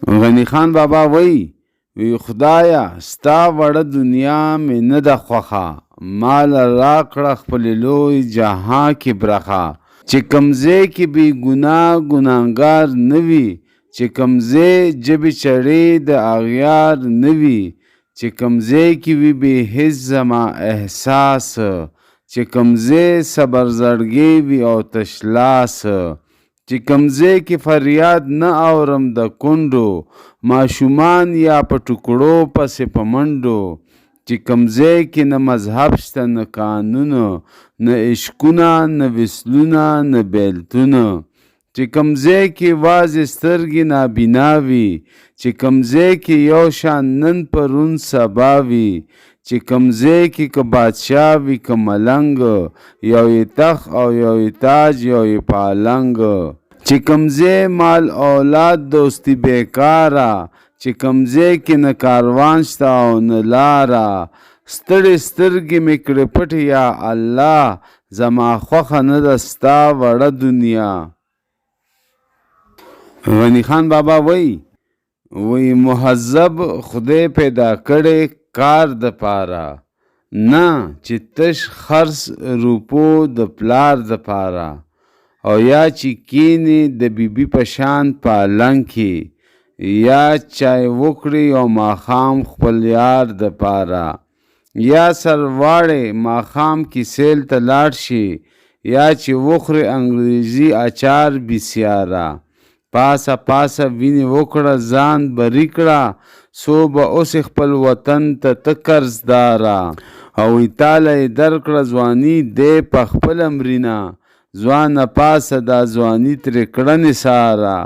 غني خان بابا وایي، وی خدایه ستا وړه دنیا مې نه ده خوښه، ماله راکړه خپلې لوی جهان کې برخه. چې کوم ځای کې بې ګناه ګناهګار نه وي، چې کوم ځای ژبې چړې د اغیار نه وي، چې کوم ځای کې وي بې حس زما احساس، چې کوم ځای صبر زړګی وي او تش لاس، چې کوم ځای کې فریاد نه اورم د کونډو، ماشومان یا په ټوکړو پسې په منډو، چې کوم ځای کې نه مذهب شته نه قانون، نه عشقونه نه وصلونه نه بیلتون، چې کوم ځای کې وازې سترګې نابینا وي، چې کوم ځای کې یو شان نن پرون سبا وي، چې کوم ځای کې که بادشاه وي که ملنګ، یو یې تخت او یو یې تاج یو یې پالنګ، چې کوم ځای مال اولاد دوستي بیکاره، چې کوم ځای کې نه کاروان شته او نه لاره، ستړې سترګې مې کړې پټې یا الله، زما خوښه نه ده ستا وړه دنیا. غني خان بابا وایي، وایي مهذب خدای پیدا کړی کار د پاره، نه چې تش خرڅ روپو د پلار د پاره، او یا چې کینې د بیبي په شان پالنګ کې، یا چای وکړي او ماښام خپل یار د پاره، یا سرواړې ماښام کې سیل ته لاړ شي، یا چې وخوري انګریزي اچار بسیاره. پاسه پاسه وینې وکړه ځان بري کړه، څو به اوسې خپل وطن ته ته قرضداره. او وایي تاله یې درکړه ځواني دی په خپله مرینه، ځوانه پاسه دا ځواني ترې کړه نثاره.